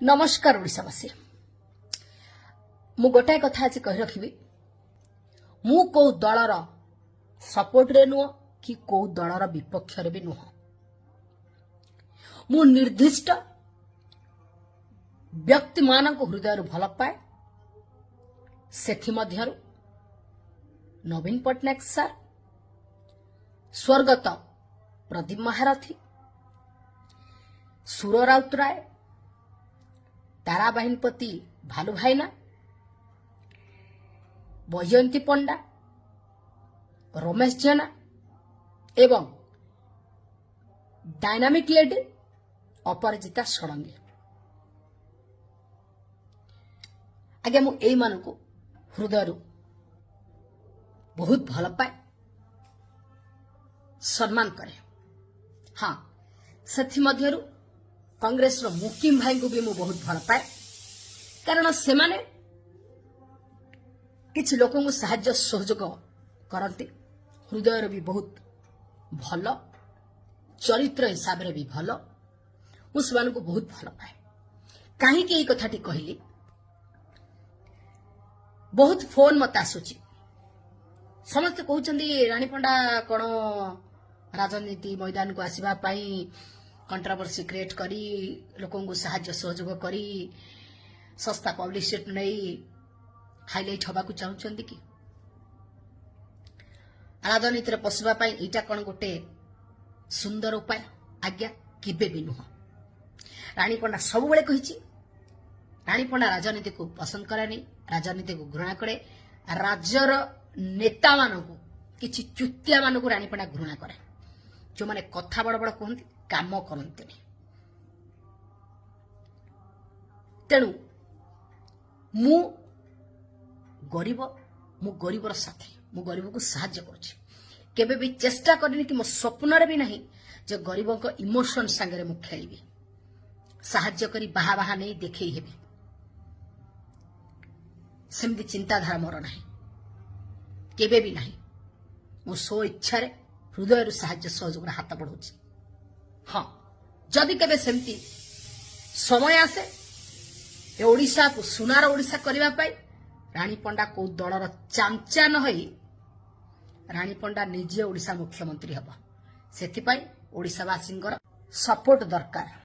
ନମସ୍କାର ଓଡ଼ିଶାବାସୀ। ମୁଁ ଗୋଟାଏ କଥା ଆଜି କହି ରଖିବି, ମୁଁ କୋଉ ଦଳର ସପୋର୍ଟରେ ନୁହଁ କି କୋଉ ଦଳର ବିପକ୍ଷରେ ବି ନୁହଁ। ମୁଁ ନିର୍ଦ୍ଦିଷ୍ଟ ବ୍ୟକ୍ତିମାନଙ୍କୁ ହୃଦୟରୁ ଭଲ ପାଏ। ସେଥିମଧ୍ୟରୁ ନବୀନ ପଟ୍ଟନାୟକ ସାର୍, ସ୍ୱର୍ଗତ ପ୍ରଦୀପ ମହାରଥୀ, ସୁର ରାଉତରାୟ, ତାରା ବାହିନୀପତି, ଭାଲୁ ଭାଇନା, ବୈଜୟନ୍ତୀ ପଣ୍ଡା, ରମେଶ ଜେନା ଏବଂ ଡାଇନାମିକ୍ ଲେଡି ଅପରାଜିତା ଷଡ଼ଙ୍ଗୀ। ଆଜ୍ଞା, ମୁଁ ଏଇମାନଙ୍କୁ ହୃଦୟରୁ ବହୁତ ଭଲ ପାଏ, ସମ୍ମାନ କରେ। ହଁ, ସେଥିମଧ୍ୟରୁ କଂଗ୍ରେସର ମୁକିମ ଭାଇଙ୍କୁ ବି ମୁଁ ବହୁତ ଭଲ ପାଏ, କାରଣ ସେମାନେ କିଛି ଲୋକଙ୍କୁ ସାହାଯ୍ୟ ସହଯୋଗ କରନ୍ତି। ହୃଦୟର ବି ବହୁତ ଭଲ, ଚରିତ୍ର ହିସାବରେ ବି ଭଲ। ମୁଁ ସେମାନଙ୍କୁ ବହୁତ ଭଲ ପାଏ। କାହିଁକି ଏଇ କଥାଟି କହିଲି? ବହୁତ ଫୋନ ମତେ ଆସୁଛି। ସମସ୍ତେ କହୁଛନ୍ତି, ରାଣୀ ପଣ୍ଡା କ'ଣ ରାଜନୀତି ମଇଦାନକୁ ଆସିବା ପାଇଁ କଣ୍ଟ୍ରାଭର୍ସି କ୍ରିଏଟ୍ କରି, ଲୋକଙ୍କୁ ସାହାଯ୍ୟ ସହଯୋଗ କରି, ଶସ୍ତା ପବ୍ଲିସିଟି ନେଇ ହାଇଲାଇଟ୍ ହେବାକୁ ଚାହୁଁଛନ୍ତି କି? ରାଜନୀତିରେ ପଶିବା ପାଇଁ ଏଇଟା କ'ଣ ଗୋଟେ ସୁନ୍ଦର ଉପାୟ? ଆଜ୍ଞା, କେବେ ବି ନୁହଁ। ରାଣୀ ପଣ୍ଡା ସବୁବେଳେ କହିଛି, ରାଣୀ ପଣ୍ଡା ରାଜନୀତିକୁ ପସନ୍ଦ କରେନି, ରାଜନୀତିକୁ ଘୃଣା କରେ। ରାଜ୍ୟର ନେତାମାନଙ୍କୁ, କିଛି ଚୁତିଆମାନଙ୍କୁ ରାଣୀ ପଣ୍ଡା ଘୃଣା କରେ, ଯେଉଁମାନେ କଥା ବଡ଼ ବଡ଼ କୁହନ୍ତି, କାମ କରନ୍ତିନି। ତେଣୁ ମୁଁ ଗରିବ, ମୁଁ ଗରିବର ସାଥୀ, ମୁଁ ଗରିବକୁ ସାହାଯ୍ୟ କରୁଛି। କେବେ ବି ଚେଷ୍ଟା କରିନି କି ମୋ ସ୍ୱପ୍ନରେ ବି ନାହିଁ ଯେ ଗରିବଙ୍କ ଇମୋସନ ସାଙ୍ଗରେ ମୁଁ ଖେଳିବି, ସାହାଯ୍ୟ କରି ବାହା ବାହା ନେଇ ଦେଖେଇ ହେବି। ସେମିତି ଚିନ୍ତାଧାରା ମୋର ନାହିଁ, କେବେ ବି ନାହିଁ। ମୁଁ ସ୍ୱ ଇଚ୍ଛାରେ ହୃଦୟରୁ ସାହାଯ୍ୟ ସହଯୋଗର ହାତ ବଢ଼ଉଛି। ହଁ, ଯଦି କେବେ ସେମିତି ସମୟ ଆସେ, ଏ ଓଡ଼ିଶାକୁ ସୁନାର ଓଡ଼ିଶା କରିବା ପାଇଁ ରାଣୀ ପଣ୍ଡା କୋଉ ଦଳର ଚାମଚା ନ ହୋଇ ରାଣୀ ପଣ୍ଡା ନିଜେ ଓଡ଼ିଶା ମୁଖ୍ୟମନ୍ତ୍ରୀ ହେବ। ସେଥିପାଇଁ ଓଡ଼ିଶାବାସୀଙ୍କର ସପୋର୍ଟ ଦରକାର।